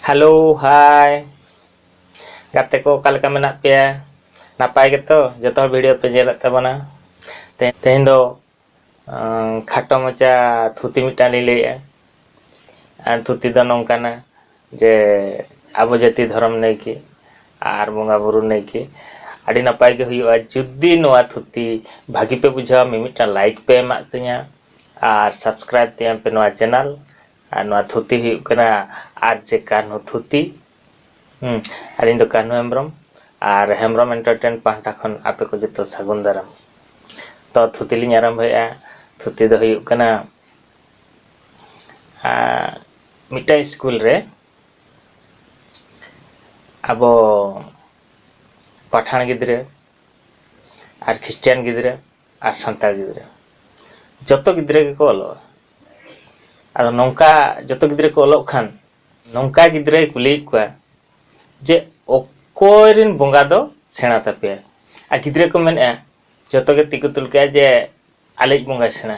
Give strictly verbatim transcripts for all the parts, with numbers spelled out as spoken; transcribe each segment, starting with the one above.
Hello, ᱦᱟᱭ᱾ ᱜᱟᱛᱮ ᱠᱚ, ᱚᱠᱟ ᱞᱮᱠᱟ ᱢᱮᱱᱟᱜ ᱯᱮᱭᱟ? ᱱᱟᱯᱟᱭ ᱜᱮᱛᱚ? ᱡᱚᱛᱚ ᱦᱚᱲ ᱵᱷᱤᱰᱤᱭᱳ ᱯᱮ ᱧᱮᱞᱮᱫ ᱛᱟᱵᱚᱱᱟ᱾ ᱛᱮ-, ᱛᱮᱦᱮᱧ ᱫᱚ, ᱟᱸ, ᱠᱷᱟᱴᱚ ᱢᱟᱪᱷᱟ ᱛᱷᱩᱛᱤ ᱢᱤᱫᱴᱟᱝ ᱞᱤᱧ ᱞᱟᱹᱭᱮᱜᱼᱟ᱾ ᱟᱨ ᱛᱷᱩᱛᱤ ᱫᱚ ᱱᱚᱝᱠᱟᱱᱟ ᱡᱮ, ᱟᱵᱚ ᱡᱟᱹᱛᱤ ᱫᱷᱚᱨᱚᱢ ᱱᱟᱹᱭᱠᱮ ᱟᱨ ᱵᱚᱸᱜᱟ ᱵᱩᱨᱩ ᱱᱟᱹᱭᱠᱮ ᱟᱹᱰᱤ ᱱᱟᱯᱟᱭ ᱜᱮ ᱦᱩᱭᱩᱜᱼᱟ᱾ ᱡᱩᱫᱤ ᱱᱚᱣᱟ ᱛᱷᱩᱛᱤ ᱵᱷᱟᱹᱜᱤ ᱯᱮ ᱵᱩᱡᱷᱟᱹᱣᱟ, ᱢᱤᱢᱤᱫᱴᱟᱝ ᱞᱟᱭᱤᱠ ᱯᱮ ᱮᱢᱟᱜ ᱛᱤᱧᱟ ᱟᱨ ᱥᱟᱵᱥᱠᱨᱟᱭᱤᱵ ᱛᱤᱧᱟ ᱯᱮ ᱱᱚᱣᱟ ᱪᱮᱱᱮᱞ᱾ ᱟᱨ ᱱᱚᱣᱟ ᱛᱷᱩᱛᱤ ᱦᱩᱭᱩᱜ ᱠᱟᱱᱟ ᱟᱨ ᱡᱮ ᱠᱟᱹᱱᱦᱩ ᱛᱷᱩᱛᱤ᱾ ᱦᱩᱸ, ᱟᱹᱞᱤᱧ ᱫᱚ ᱠᱟᱹᱱᱦᱩ ᱦᱮᱢᱵᱨᱚᱢ, ᱟᱨ ᱦᱮᱢᱵᱨᱚᱢ ᱮᱱᱴᱟᱨᱴᱮᱱ ᱯᱟᱦᱴᱟ ᱠᱷᱚᱱ ᱟᱯᱮ ᱠᱚ ᱡᱚᱛᱚ ᱥᱟᱹᱜᱩᱱ ᱫᱟᱨᱟᱢ᱾ ᱛᱚ, ᱛᱷᱩᱛᱤ ᱞᱤᱧ ᱟᱨᱟᱢᱵᱷᱚᱭᱮᱫᱼᱟ᱾ ᱛᱷᱩᱛᱤ ᱫᱚ ᱦᱩᱭᱩᱜ ᱠᱟᱱᱟ, ᱟᱸ, ᱢᱤᱫᱴᱟᱝ ᱥᱠᱩᱞ ᱨᱮ ᱟᱵᱚ ᱯᱟᱴᱷᱟᱱ ᱜᱤᱫᱽᱨᱟᱹ ᱟᱨ ᱠᱷᱨᱤᱥᱴᱟᱱ ᱜᱤᱫᱽᱨᱟᱹ ᱟᱨ ᱥᱟᱱᱛᱟᱲ ᱜᱤᱫᱽᱨᱟᱹ, ᱡᱚᱛᱚ ᱜᱤᱫᱽᱨᱟᱹ ᱜᱮᱠᱚ ᱚᱞᱚᱜᱼᱟ᱾ ᱟᱫᱚ ᱱᱚᱝᱠᱟ ᱡᱚᱛᱚ ᱜᱤᱫᱽᱨᱟᱹ ᱠᱚ ᱚᱞᱚᱜ ᱠᱷᱟᱱ, ᱱᱚᱝᱠᱟ ᱜᱤᱫᱽᱨᱟᱹᱭ ᱠᱩᱞᱤᱭᱮᱫ ᱠᱚᱣᱟ ᱡᱮ, "ᱚᱠᱚᱭ ᱨᱮᱱ ᱵᱚᱸᱜᱟ ᱫᱚ ᱥᱮᱬᱟ ᱛᱟᱯᱮᱭᱟ?" ᱟᱨ ᱜᱤᱫᱽᱨᱟᱹ ᱠᱚ ᱢᱮᱱᱮᱫᱼᱟ, ᱡᱚᱛᱚ ᱜᱮ ᱛᱤ ᱠᱚ ᱛᱩᱞ ᱠᱮᱜᱼᱟ ᱡᱮ, "ᱟᱞᱮᱭᱤᱡ ᱵᱚᱸᱜᱟᱭ ᱥᱮᱬᱟ᱾"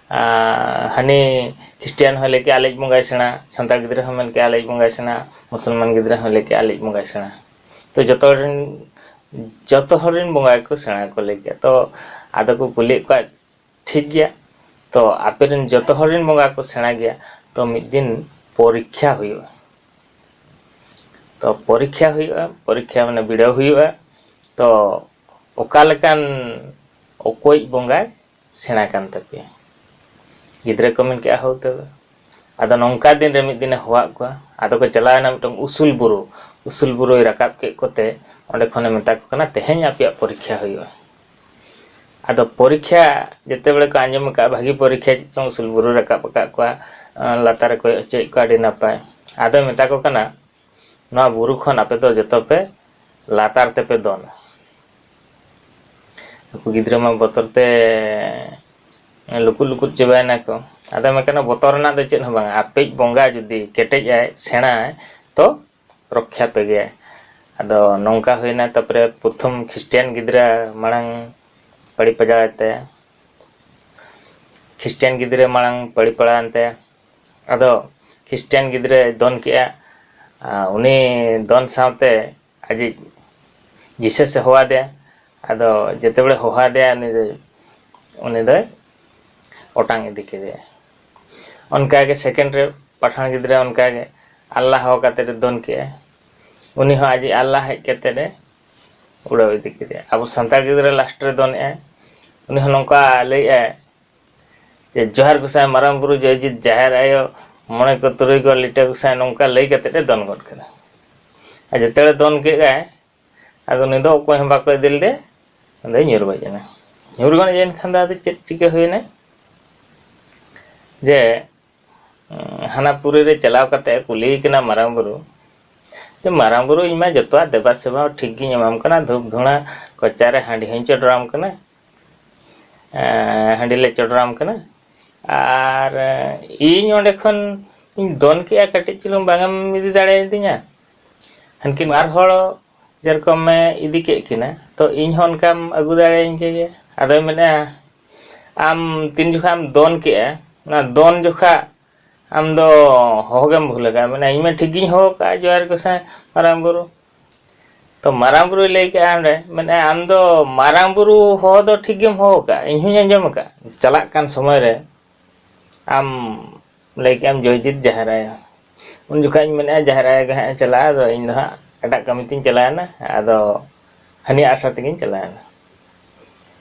ᱟᱨ ᱦᱟᱹᱱᱤ ᱠᱷᱨᱤᱥᱴᱟᱱ ᱦᱚᱸᱭ ᱞᱟᱹᱭ ᱠᱮᱜᱼᱟ, "ᱟᱞᱮᱭᱤᱡ ᱵᱚᱸᱜᱟᱭ ᱥᱮᱬᱟ᱾" ᱥᱟᱱᱛᱟᱲ ᱜᱤᱫᱽᱨᱟᱹ ᱦᱚᱸ ᱢᱮᱱ ᱠᱮᱜᱼᱟ, "ᱟᱞᱮᱭᱤᱡ ᱵᱚᱸᱜᱟᱭ ᱥᱮᱬᱟ᱾" ᱢᱩᱥᱚᱞᱢᱟᱱ ᱜᱤᱫᱽᱨᱟᱹ ᱦᱚᱸᱭ ᱞᱟᱹᱭ ᱠᱮᱜᱼᱟ, "ᱟᱞᱮᱭᱤᱡ ᱵᱚᱸᱜᱟᱭ ᱥᱮᱬᱟ᱾" ᱛᱚ, ᱡᱚᱛᱚ ᱦᱚᱲ ᱨᱮᱱ, ᱡᱚᱛᱚ ᱦᱚᱲ ᱨᱮᱱ ᱵᱚᱸᱜᱟ ᱜᱮᱠᱚ ᱥᱮᱬᱟ ᱠᱚ ᱞᱟᱹᱭ ᱠᱮᱜᱼᱟ᱾ ᱛᱚ, ᱟᱫᱚ ᱠᱚ ᱠᱩᱞᱤᱭᱮᱫ ᱠᱚᱣᱟ, ᱴᱷᱤᱠ ᱜᱮᱭᱟ, ᱛᱚ, ᱟᱯᱮ ᱨᱮᱱ ᱡᱚᱛᱚ ᱦᱚᱲ ᱨᱮᱱ ᱵᱚᱸᱜᱟ ᱠᱚ ᱥᱮᱬᱟ ᱜᱮᱭᱟ, ᱛᱚ, ᱢᱤᱫ ᱫᱤᱱ ᱯᱚᱨᱤᱠᱠᱷᱟ ᱦᱩᱭᱩᱜᱼᱟ᱾ ᱛᱚ, ᱯᱚᱨᱤᱠᱠᱷᱟ ᱦᱩᱭᱩᱜᱼᱟ, ᱯᱚᱨᱤᱠᱠᱷᱟ ᱢᱟᱱᱮ ᱵᱤᱰᱟᱹᱣ ᱦᱩᱭᱩᱜᱼᱟ᱾ ᱛᱚ, ᱚᱠᱟ ᱞᱮᱠᱟᱱ, ᱚᱠᱚᱭᱤᱡ ᱵᱚᱸᱜᱟᱭ ᱥᱮᱬᱟ ᱠᱟᱱ ᱛᱟᱯᱮᱭᱟ? ᱜᱤᱫᱽᱨᱟᱹ ᱠᱚ ᱢᱮᱱ ᱠᱮᱜᱼᱟ, "ᱦᱳᱭ ᱛᱚᱵᱮ᱾" ᱟᱫᱚ ᱱᱚᱝᱠᱟ ᱫᱤᱱ ᱨᱮ ᱢᱤᱫ ᱫᱤᱱᱮ ᱦᱚᱦᱚᱣᱟᱫ ᱠᱚᱣᱟ᱾ ᱟᱫᱚ ᱠᱚ ᱪᱟᱞᱟᱣᱮᱱᱟ ᱢᱤᱫᱴᱟᱝ ᱩᱥᱩᱞ ᱵᱩᱨᱩ᱾ ᱩᱥᱩᱞ ᱵᱩᱨᱩᱭ ᱨᱟᱠᱟᱵ ᱠᱮᱫ ᱠᱚᱛᱮ ᱚᱸᱰᱮ ᱠᱷᱚᱱᱮ ᱢᱮᱛᱟ ᱠᱚ ᱠᱟᱱᱟ, "ᱛᱮᱦᱮᱧ ᱟᱯᱮᱭᱟᱜ ᱯᱚᱨᱤᱠᱠᱷᱟ ᱦᱩᱭᱩᱜᱼᱟ᱾" ᱟᱫᱚ ᱯᱚᱨᱤᱠᱠᱷᱟ ᱡᱮᱛᱮ ᱵᱮᱲᱮ ᱠᱚ ᱟᱸᱡᱚᱢ ᱟᱠᱟᱫᱼᱟ, ᱵᱷᱟᱹᱜᱤ ᱯᱚᱨᱤᱠᱠᱷᱟ ᱪᱮᱫ ᱪᱚᱝ, ᱩᱥᱩᱞ ᱵᱩᱨᱩ ᱨᱟᱠᱟᱵ ᱟᱠᱟᱫ ᱠᱚᱣᱟ, ᱟᱸ, ᱞᱟᱛᱟᱨ ᱨᱮ ᱠᱚᱭᱚᱜ ᱦᱚᱪᱚᱭᱮᱫ ᱠᱚᱣᱟ, ᱟᱹᱰᱤ ᱱᱟᱯᱟᱭ᱾ ᱟᱫᱚᱭ ᱢᱮᱛᱟ ᱠᱚ ᱠᱟᱱᱟ, "ᱱᱚᱣᱟ ᱵᱩᱨᱩ ᱠᱷᱚᱱ ᱟᱯᱮ ᱫᱚ ᱡᱚᱛᱚ ᱯᱮ ᱞᱟᱛᱟᱨ ᱛᱮᱯᱮ ᱫᱚᱱᱟ᱾" ᱱᱩᱠᱩ ᱜᱤᱫᱽᱨᱟᱹ ᱢᱟ ᱵᱚᱛᱚᱨ ᱛᱮ ᱞᱩᱠᱩᱫ ᱞᱩᱠᱩᱫ ᱪᱟᱵᱟᱭᱮᱱᱟ ᱠᱚ᱾ ᱟᱫᱚ ᱢᱮᱱ ᱠᱟᱱᱟ, "ᱵᱚᱛᱚᱨ ᱨᱮᱱᱟᱜ ᱫᱚ ᱪᱮᱫ ᱦᱚᱸ ᱵᱟᱝᱟ, ᱟᱯᱮᱭᱤᱡ ᱵᱚᱸᱜᱟ ᱡᱩᱫᱤ ᱠᱮᱴᱮᱡ ᱟᱭ, ᱥᱮᱬᱟᱭ, ᱛᱚ ᱨᱚᱠᱠᱷᱟ ᱯᱮ ᱜᱮᱭᱟᱭ᱾" ᱟᱫᱚ ᱱᱚᱝᱠᱟ ᱦᱩᱭᱱᱟ, ᱛᱟᱨᱯᱚᱨᱮ ᱯᱨᱚᱛᱷᱚᱢ ᱠᱷᱨᱤᱥᱴᱟᱱ ᱜᱤᱫᱽᱨᱟᱹ ᱢᱟᱲᱟᱝ ᱯᱟᱹᱲᱤ ᱯᱟᱡᱟᱣᱮᱱ ᱛᱟᱭᱟ᱾ ᱠᱷᱨᱤᱥᱴᱟᱱ ᱜᱤᱫᱽᱨᱟᱹ ᱢᱟᱲᱟᱝ ᱯᱟᱹᱲᱤ ᱯᱟᱲᱟᱣᱮᱱ ᱛᱟᱭᱟ᱾ ᱟᱫᱚ ᱠᱷᱨᱤᱥᱴᱟᱱ ᱜᱤᱫᱽᱨᱟᱹᱭ ᱫᱚᱱ ᱠᱮᱜᱼᱟ, ᱟᱨ ᱩᱱᱤ ᱫᱚᱱ ᱥᱟᱶᱛᱮ ᱟᱡᱤᱡ ᱡᱤᱥᱟᱹᱥᱮ ᱦᱚᱦᱚᱣᱟᱫᱮᱭᱟ᱾ ᱟᱫᱚ ᱡᱮᱛᱮ ᱵᱮᱲᱮ ᱦᱚᱦᱚᱣᱟᱫᱮᱭᱟ, ᱩᱱᱤ ᱫᱚᱭ, ᱩᱱᱤ ᱫᱚᱭ ᱚᱴᱟᱝ ᱤᱫᱤ ᱠᱮᱫᱮᱭᱟ᱾ ᱚᱱᱠᱟᱜᱮ ᱥᱮᱠᱮᱱᱰ ᱨᱮ ᱯᱟᱴᱷᱟᱱ ᱜᱤᱫᱽᱨᱟᱹ ᱚᱱᱠᱟᱜᱮ ᱟᱞᱞᱟ ᱦᱚᱦᱚ ᱠᱟᱛᱮ ᱮ ᱫᱚᱱ ᱠᱮᱜᱼᱟ᱾ ᱩᱱᱤ ᱦᱚᱸ ᱟᱡᱤᱡ ᱟᱞᱞᱟ ᱦᱮᱡ ᱠᱟᱛᱮ ᱮ ᱩᱲᱟᱹᱣ ᱤᱫᱤ ᱠᱮᱫᱮᱭᱟ᱾ ᱟᱵᱚ ᱥᱟᱱᱛᱟᱲ ᱜᱤᱫᱽᱨᱟᱹ ᱞᱟᱥᱴ ᱨᱮ ᱫᱚᱱᱮᱜᱼᱟᱭ, ᱩᱱᱤ ᱦᱚᱸ ᱱᱚᱝᱠᱟ ᱞᱟᱹᱭᱮᱜᱼᱟᱭ ᱡᱮ, "ᱡᱚᱦᱟᱨ ᱜᱚᱸᱥᱟᱭ ᱢᱟᱨᱟᱝ ᱵᱩᱨᱩ ᱡᱚᱭᱡᱤᱛ ᱡᱟᱦᱮᱨ ᱟᱭᱳ, ᱢᱚᱬᱮ ᱠᱚ ᱛᱩᱨᱩᱭ ᱠᱚ ᱞᱤᱴᱟᱹ ᱜᱚᱸᱥᱟᱭ", ᱱᱚᱝᱠᱟ ᱞᱟᱹᱭ ᱠᱟᱛᱮ ᱮ ᱫᱚᱱ ᱜᱚᱫ ᱠᱮᱫᱟ᱾ ᱟᱨ ᱡᱮᱛᱮ ᱵᱮᱲᱮ ᱫᱚᱱ ᱠᱮᱫᱟᱭ, ᱟᱫᱚ ᱩᱱᱤ ᱫᱚ ᱚᱠᱚᱭ ᱦᱚᱸ ᱵᱟᱠᱚ ᱤᱫᱤ ᱞᱮᱫᱮ, ᱩᱱᱤ ᱫᱚᱭ ᱧᱩᱨ ᱜᱚᱡ ᱮᱱᱟ᱾ ᱧᱩᱨ ᱜᱚᱡ ᱮᱱ ᱠᱷᱟᱱ ᱫᱚ ᱟᱫᱚ ᱪᱮᱫ ᱪᱤᱠᱟᱹ ᱦᱩᱭᱱᱟ? ᱡᱮ, ᱩᱸ, ᱦᱟᱱᱟ ᱯᱩᱨᱤ ᱨᱮ ᱪᱟᱞᱟᱣ ᱠᱟᱛᱮ ᱮ ᱠᱩᱞᱤᱭᱮ ᱠᱟᱱᱟ ᱢᱟᱨᱟᱝ ᱵᱩᱨᱩ, ᱡᱮ, "ᱢᱟᱨᱟᱝ ᱵᱩᱨᱩ, ᱤᱧ ᱢᱟ ᱡᱚᱛᱚᱣᱟᱜ ᱫᱮᱵᱟ ᱥᱮᱵᱟ ᱴᱷᱤᱠ ᱜᱤᱧ ᱮᱢᱟᱢ ᱠᱟᱱᱟ, ᱫᱷᱩᱯ ᱫᱷᱩᱬᱟ ᱠᱚᱪᱟ ᱨᱮ ᱦᱟᱺᱰᱤ ᱦᱚᱸᱧ ᱪᱚᱰᱚᱨᱟᱢ ᱠᱟᱱᱟ, ᱮᱸ, ᱦᱟᱺᱰᱤ ᱞᱮ ᱪᱚᱰᱚᱨᱟᱢ ᱠᱟᱱᱟ, ᱟᱨ, ᱮᱸ, ᱤᱧ ᱚᱸᱰᱮ ᱠᱷᱚᱱ ᱤᱧ ᱫᱚᱱ ᱠᱮᱜᱼᱟ, ᱠᱟᱹᱴᱤᱡ ᱪᱩᱞᱩᱝ ᱵᱟᱝ ᱮᱢ ᱤᱫᱤ ᱫᱟᱲᱮᱭᱟᱫᱤᱧᱟ, ᱦᱟᱱᱠᱤᱱ ᱵᱟᱨ ᱦᱚᱲ ᱡᱮᱨᱚᱠᱚᱢ ᱮ ᱤᱫᱤ ᱠᱮᱫ ᱠᱤᱱᱟ, ᱛᱚ ᱤᱧ ᱦᱚᱸ ᱚᱱᱠᱟᱢ ᱟᱹᱜᱩ ᱫᱟᱲᱮᱭᱟᱹᱧ ᱠᱮᱜᱮᱭᱟ?" ᱟᱫᱚᱭ ᱢᱮᱱᱮᱫᱼᱟ, "ᱟᱢ ᱛᱤᱱ ᱡᱚᱠᱷᱟᱜ ᱮᱢ ᱫᱚᱱ ᱠᱮᱜᱼᱟ, ᱚᱱᱟ ᱫᱚᱱ ᱡᱚᱠᱷᱟᱜ ᱟᱢ ᱫᱚ ᱦᱚᱦᱚ ᱜᱮᱢ ᱵᱷᱩᱞ ᱟᱠᱟᱫᱼᱟ?" ᱢᱮᱱᱟ, "ᱤᱧ ᱢᱟ ᱴᱷᱤᱠ ᱜᱤᱧ ᱦᱚᱦᱚ ᱠᱟᱜᱼᱟ, ᱡᱚᱦᱟᱨ ᱜᱚᱸᱥᱟᱭ ᱢᱟᱨᱟᱝ ᱵᱩᱨᱩ᱾" ᱛᱚ ᱢᱟᱨᱟᱝ ᱵᱩᱨᱩᱭ ᱞᱟᱹᱭ ᱠᱮᱜᱼᱟ ᱚᱸᱰᱮ, ᱢᱮᱱᱟ, "ᱟᱢ ᱫᱚ ᱢᱟᱨᱟᱝ ᱵᱩᱨᱩ ᱦᱚᱦᱚ ᱫᱚ ᱴᱷᱤᱠ ᱜᱮᱢ ᱦᱚᱦᱚ ᱠᱟᱜᱼᱟ, ᱤᱧ ᱦᱚᱸᱧ ᱟᱸᱡᱚᱢ ᱟᱠᱟᱫ, ᱪᱟᱞᱟᱜ ᱠᱟᱱ ᱥᱚᱢᱚᱭ ᱨᱮ ᱟᱢ ᱞᱟᱹᱭ ᱠᱮᱜᱼᱟᱢ ᱡᱚᱭᱡᱤᱛ ᱡᱟᱦᱮᱨ ᱟᱭᱳ, ᱩᱱ ᱡᱚᱠᱷᱟᱡ ᱤᱧ ᱢᱮᱱᱮᱫᱼᱟ ᱡᱟᱦᱮᱨ ᱟᱭᱳ ᱜᱮ ᱦᱟᱸᱜ ᱮ ᱪᱟᱞᱟᱜᱼᱟ, ᱟᱫᱚ ᱤᱧ ᱫᱚ ᱦᱟᱸᱜ ᱮᱴᱟᱜ ᱠᱟᱹᱢᱤ ᱛᱤᱧ ᱪᱟᱞᱟᱣᱮᱱᱟ, ᱟᱫᱚ ᱦᱟᱹᱱᱤ ᱟᱥᱟ ᱛᱮᱜᱤᱧ ᱪᱟᱞᱟᱣᱮᱱᱟ᱾"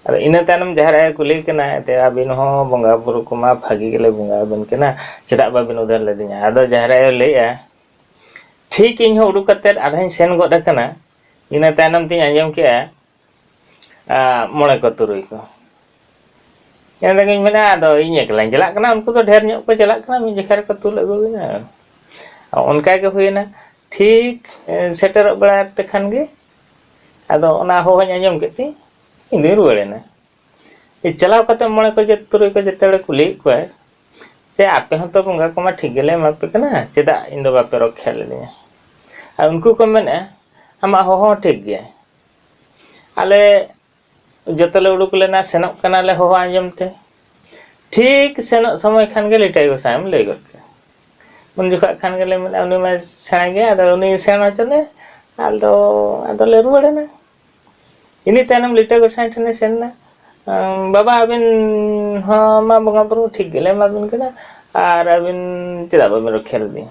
ᱟᱫᱚ ᱤᱱᱟᱹ ᱛᱟᱭᱱᱚᱢ ᱡᱟᱦᱮᱨ ᱟᱭᱳ ᱠᱩᱞᱤᱭᱮ ᱠᱟᱱᱟ, "ᱮᱱᱛᱮ ᱟᱹᱵᱤᱱ ᱦᱚᱸ ᱵᱚᱸᱜᱟ ᱵᱩᱨᱩ ᱠᱚᱢᱟ ᱵᱷᱟᱹᱜᱤ ᱜᱮᱞᱮ ᱵᱚᱸᱜᱟ ᱟᱹᱵᱤᱱ ᱠᱟᱱᱟ, ᱪᱮᱫᱟᱜ ᱵᱟᱹᱵᱤᱱ ᱩᱫᱷᱟᱹᱨ ᱞᱮᱫᱤᱧᱟ?" ᱟᱫᱚ ᱡᱟᱦᱮᱨ ᱟᱭᱳ ᱞᱟᱹᱭᱮᱜᱼᱟ, ᱴᱷᱤᱠ ᱤᱧ ᱦᱚᱸ ᱩᱰᱩᱠ ᱠᱟᱛᱮᱫ ᱟᱫᱷᱟᱧ ᱥᱮᱱ ᱜᱚᱫ ᱟᱠᱟᱱᱟ, ᱤᱱᱟᱹ ᱛᱟᱭᱱᱚᱢ ᱛᱤᱧ ᱟᱸᱡᱚᱢ ᱠᱮᱜᱼᱟ, ᱟᱸ, ᱢᱚᱬᱮ ᱠᱚ ᱛᱩᱨᱩᱭ ᱠᱚ᱾ ᱮᱱ ᱨᱮᱜᱮᱧ ᱢᱮᱱᱟ, "ᱟᱫᱚ ᱤᱧ ᱮᱠᱞᱟᱧ ᱪᱟᱞᱟᱜ ᱠᱟᱱᱟ, ᱩᱱᱠᱩ ᱫᱚ ᱰᱷᱮᱨ ᱧᱚᱜ ᱠᱚ ᱪᱟᱞᱟᱜ ᱠᱟᱱᱟ, ᱢᱤᱫ ᱡᱚᱠᱷᱟ ᱨᱮᱠᱚ ᱛᱩᱞ ᱟᱹᱜᱩ ᱞᱤᱧᱟ᱾" ᱚᱱᱠᱟ ᱜᱮ ᱦᱩᱭᱮᱱᱟ᱾ ᱴᱷᱤᱠ, ᱮ, ᱥᱮᱴᱮᱨᱚᱜ ᱵᱮᱲᱟ ᱛᱮᱠᱷᱟᱱ ᱜᱮ ᱟᱫᱚ ᱚᱱᱟ ᱦᱚᱦᱚᱧ ᱟᱸᱡᱚᱢ ᱠᱮᱫ ᱛᱮ ᱤᱧ ᱫᱩᱧ ᱨᱩᱣᱟᱹᱲᱮᱱᱟ᱾ ᱮ, ᱪᱟᱞᱟᱣ ᱠᱟᱛᱮ ᱢᱚᱬᱮ ᱠᱚ ᱡᱟᱹᱛ ᱛᱩᱨᱩᱭ ᱠᱚ ᱡᱮᱛᱮ ᱦᱚᱲᱮ ᱠᱩᱞᱤᱭᱮᱫ ᱠᱚᱣᱟ ᱡᱮ, "ᱟᱯᱮ ᱦᱚᱸᱛᱚ ᱵᱚᱸᱜᱟ ᱠᱚᱢᱟ ᱴᱷᱤᱠ ᱜᱮᱞᱮ ᱮᱢᱟ ᱯᱮ ᱠᱟᱱᱟ, ᱪᱮᱫᱟᱜ ᱤᱧ ᱫᱚ ᱵᱟᱯᱮ ᱨᱚᱠᱠᱷᱟ ᱞᱤᱫᱤᱧᱟ?" ᱟᱨ ᱩᱱᱠᱩ ᱠᱚ ᱢᱮᱱᱮᱫᱼᱟ, "ᱟᱢᱟᱜ ᱦᱚᱦᱚ ᱦᱚᱸ ᱴᱷᱤᱠ ᱜᱮᱭᱟ, ᱟᱞᱮ ᱡᱚᱛᱚ ᱞᱮ ᱩᱰᱩᱠ ᱞᱮᱱᱟ, ᱥᱮᱱᱚᱜ ᱠᱟᱱᱟᱞᱮ ᱦᱚᱦᱚ ᱟᱸᱡᱚᱢ ᱛᱮ, ᱴᱷᱤᱠ ᱥᱮᱱᱚᱜ ᱥᱚᱢᱚᱭ ᱠᱷᱟᱱ ᱜᱮ ᱞᱤᱴᱟᱹᱭ ᱜᱚᱸᱥᱟᱭ ᱮᱢ ᱞᱟᱹᱭ ᱜᱚᱫ ᱠᱮᱫᱟ, ᱩᱱ ᱡᱚᱠᱷᱚᱱ ᱠᱷᱟᱱ ᱜᱮᱞᱮ ᱢᱮᱱᱟ, ᱩᱱᱤ ᱢᱟ ᱥᱮᱬᱟ ᱜᱮᱭᱟ, ᱟᱫᱚ ᱩᱱᱤ ᱥᱮᱱ ᱦᱚᱪᱚᱱᱮ᱾ ᱟᱫᱚ ᱟᱫᱚᱞᱮ ᱨᱩᱣᱟᱹᱲ ᱮᱱᱟ᱾ ᱤᱱᱟᱹ ᱛᱟᱭᱱᱚᱢ ᱞᱤᱴᱟᱹ ᱜᱚᱸᱥᱟᱭ ᱴᱷᱮᱱᱮ ᱥᱮᱱ ᱮᱱᱟ᱾ "ᱟᱢ, ᱵᱟᱵᱟ, ᱟᱹᱵᱤᱱ ᱦᱚᱸ ᱢᱟ ᱵᱚᱸᱜᱟ ᱵᱩᱨᱩ ᱴᱷᱤᱠ ᱜᱮᱞᱮ ᱮᱢᱟ ᱵᱤᱱ ᱠᱟᱱᱟ, ᱟᱨ ᱟᱹᱵᱤᱱ ᱪᱮᱫᱟᱜ ᱵᱟᱵᱤᱱ ᱨᱚᱠᱷᱟ ᱞᱮᱫᱮᱭᱟ?"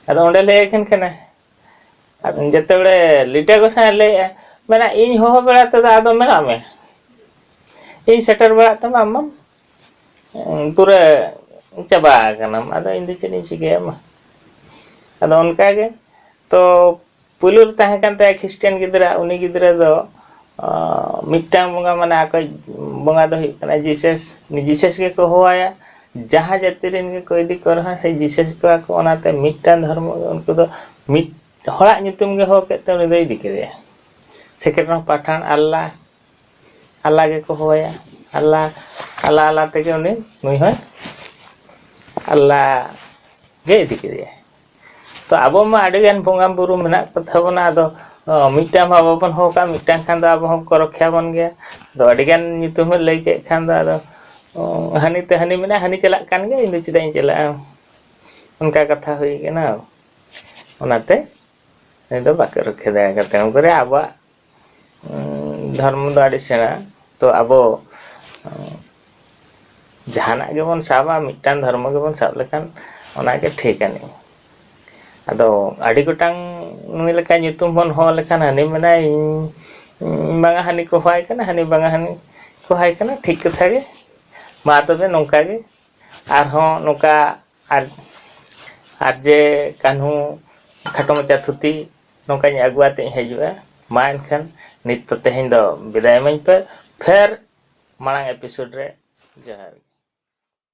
ᱟᱫᱚ ᱚᱸᱰᱮ ᱞᱟᱹᱭ ᱟᱹᱠᱤᱱ ᱠᱟᱱᱟ᱾ ᱟᱫᱚ ᱡᱮᱛᱮ ᱵᱮᱲᱮ ᱞᱤᱴᱟᱹ ᱜᱚᱸᱥᱟᱭ ᱞᱟᱹᱭᱮᱜᱼᱟ, ᱢᱮᱱᱟ, "ᱤᱧ ᱦᱚᱦᱚ ᱵᱮᱲᱟ ᱛᱮᱫᱚ ᱟᱫᱚ ᱢᱮᱱᱟᱜ ᱢᱮ, ᱤᱧ ᱥᱮᱴᱮᱨ ᱵᱮᱲᱟᱜ ᱛᱮᱢᱟ ᱟᱢ ᱢᱟᱢ ᱯᱩᱨᱟᱹ ᱪᱟᱵᱟ ᱟᱠᱟᱱᱟᱢ, ᱟᱫᱚ ᱤᱧ ᱫᱚ ᱪᱮᱫ ᱤᱧ ᱪᱤᱠᱟᱹᱭᱟ ᱢᱟ?" ᱟᱫᱚ ᱚᱱᱠᱟ ᱜᱮ ᱛᱚ ᱯᱩᱭᱞᱩ ᱨᱮ ᱛᱟᱦᱮᱸ ᱠᱟᱱ ᱛᱟᱭᱟ ᱠᱷᱨᱤᱥᱴᱟᱱ ᱜᱤᱫᱽᱨᱟᱹ, ᱩᱱᱤ ᱜᱤᱫᱽᱨᱟᱹ ᱫᱚ ᱟᱸ, ᱢᱤᱫᱴᱟᱝ ᱵᱚᱸᱜᱟ, ᱢᱟᱱᱮ ᱟᱠᱚᱭᱤᱡ ᱵᱚᱸᱜᱟ ᱫᱚ ᱦᱩᱭᱩᱜ ᱠᱟᱱᱟ ᱡᱤᱥᱟᱥ᱾ ᱩᱱᱤ ᱡᱤᱥᱟᱥ ᱜᱮᱠᱚ ᱦᱚᱦᱚᱣᱟᱭᱟ᱾ ᱡᱟᱦᱟᱸ ᱡᱟᱹᱛᱤ ᱨᱮᱱ ᱜᱮᱠᱚ ᱤᱫᱤ ᱠᱚ ᱨᱮᱦᱚᱸ, ᱥᱮ ᱡᱤᱥᱟᱥ ᱠᱚᱣᱟ ᱠᱚ᱾ ᱚᱱᱟᱛᱮ ᱢᱤᱫᱴᱟᱝ ᱫᱷᱚᱨᱢᱚ ᱜᱮ, ᱩᱱᱠᱩ ᱫᱚ ᱢᱤᱫ ᱦᱚᱲᱟᱜ ᱧᱩᱛᱩᱢ ᱜᱮ ᱦᱚᱦᱚ ᱠᱮᱫ ᱛᱮ ᱩᱱᱤ ᱫᱚᱭ ᱤᱫᱤ ᱠᱮᱫᱮᱭᱟ᱾ ᱥᱮᱠᱮᱱᱰ ᱨᱮᱦᱚᱸ ᱯᱟᱴᱷᱟᱱ ᱟᱞᱞᱟ, ᱟᱞᱞᱟ ᱜᱮᱠᱚ ᱦᱚᱦᱚᱣᱟᱭᱟ᱾ ᱟᱞᱞᱟ, ᱟᱞᱞᱟ, ᱟᱞᱞᱟ ᱛᱮᱜᱮ ᱩᱱᱤ, ᱱᱩᱭ ᱦᱚᱸᱭ ᱟᱞᱞᱟ ᱜᱮ ᱤᱫᱤ ᱠᱮᱫᱮᱭᱟᱭ᱾ ᱛᱚ ᱟᱵᱚ ᱢᱟ ᱟᱹᱰᱤᱜᱟᱱ ᱵᱚᱸᱜᱟ ᱵᱩᱨᱩ ᱢᱮᱱᱟᱜ ᱠᱚ ᱛᱟᱵᱚᱱᱟ, ᱟᱫᱚ ᱚ, ᱢᱤᱫᱴᱟᱝ ᱢᱟ ᱵᱟᱵᱚᱱ ᱦᱚᱦᱚ ᱠᱟᱜ, ᱢᱤᱫᱴᱟᱝ ᱠᱷᱟᱱ ᱫᱚ ᱟᱵᱚ ᱦᱚᱸᱠᱚ ᱨᱚᱠᱷᱟ ᱵᱚᱱ ᱜᱮᱭᱟ᱾ ᱟᱫᱚ ᱟᱹᱰᱤᱜᱟᱱ ᱧᱩᱛᱩᱢᱮ ᱞᱟᱹᱭ ᱠᱮᱫ ᱠᱷᱟᱱ ᱫᱚ ᱟᱫᱚ ᱚ, ᱦᱟᱹᱱᱤ ᱛᱮ ᱦᱟᱹᱱᱤ ᱢᱮᱱᱟᱭ, ᱦᱟᱹᱱᱤ ᱪᱟᱞᱟᱜ ᱠᱟᱱ ᱜᱮᱭᱟ, ᱤᱧ ᱫᱚ ᱪᱮᱫᱟᱜ ᱤᱧ ᱪᱟᱞᱟᱜᱼᱟ? ᱚᱱᱠᱟ ᱠᱟᱛᱷᱟ ᱦᱩᱭ ᱠᱟᱱᱟ᱾ ᱚᱱᱟᱛᱮ ᱩᱱᱤ ᱫᱚ ᱵᱟᱠᱚ ᱨᱚᱠᱷᱟ ᱫᱟᱲᱮ ᱠᱟᱫᱟ᱾ ᱛᱮᱢᱚᱱ ᱠᱚᱨᱮ ᱟᱵᱚᱣᱟᱜ ᱩᱸ, ᱫᱷᱚᱨᱢᱚ ᱫᱚ ᱟᱹᱰᱤ ᱥᱮᱬᱟ᱾ ᱛᱚ ᱟᱵᱚ ᱩᱸ, ᱡᱟᱦᱟᱱᱟᱜ ᱜᱮᱵᱚᱱ ᱥᱟᱵᱟ, ᱢᱤᱫᱴᱟᱝ ᱫᱷᱚᱨᱢᱚ ᱜᱮᱵᱚᱱ ᱥᱟᱵ ᱞᱮᱠᱷᱟᱱ ᱚᱱᱟᱜᱮ ᱴᱷᱤᱠ ᱟᱹᱱᱤᱡ᱾ ᱟᱫᱚ ᱟᱹᱰᱤ ᱜᱚᱴᱟᱝ ᱱᱩᱭ ᱞᱮᱠᱟ ᱧᱩᱛᱩᱢ ᱵᱚᱱ ᱦᱚᱦᱚ ᱞᱮᱠᱷᱟᱱ ᱦᱟᱹᱱᱤ ᱢᱮᱱᱟᱭ, "ᱤᱧ, ᱤᱧ ᱵᱟᱝᱟ ᱦᱟᱹᱱᱤ ᱠᱚ ᱦᱚᱦᱚᱣᱟᱭ ᱠᱟᱱᱟ, ᱦᱟᱹᱱᱤ ᱵᱟᱝᱟ ᱦᱟᱹᱱᱤ ᱠᱚ ᱦᱚᱦᱚᱣᱟᱭ ᱠᱟᱱᱟ", ᱴᱷᱤᱠ ᱠᱟᱛᱷᱟ ᱜᱮ᱾ ᱢᱟ ᱛᱚᱵᱮ ᱱᱚᱝᱠᱟ ᱜᱮ ᱟᱨᱦᱚᱸ ᱱᱚᱝᱠᱟ ᱟᱨ, ᱟᱨ ᱡᱮ ᱠᱟᱹᱱᱦᱩ ᱠᱷᱟᱴᱚ ᱢᱟᱪᱷᱟ ᱛᱷᱩᱛᱤ ᱱᱚᱝᱠᱟᱧ ᱟᱹᱜᱩ ᱟᱛᱮᱧ ᱦᱤᱡᱩᱜᱼᱟ᱾ ᱢᱟ ᱮᱱᱠᱷᱟᱱ ᱱᱤᱛ ᱫᱚ ᱛᱮᱦᱮᱧ ᱫᱚ ᱵᱤᱫᱟᱭ ᱤᱢᱟᱹᱧ ᱯᱮ, ᱯᱷᱮᱨ ᱢᱟᱲᱟᱝ ᱮᱯᱤᱥᱳᱰ ᱨᱮ᱾ ᱡᱚᱦᱟᱨ ᱜᱮ᱾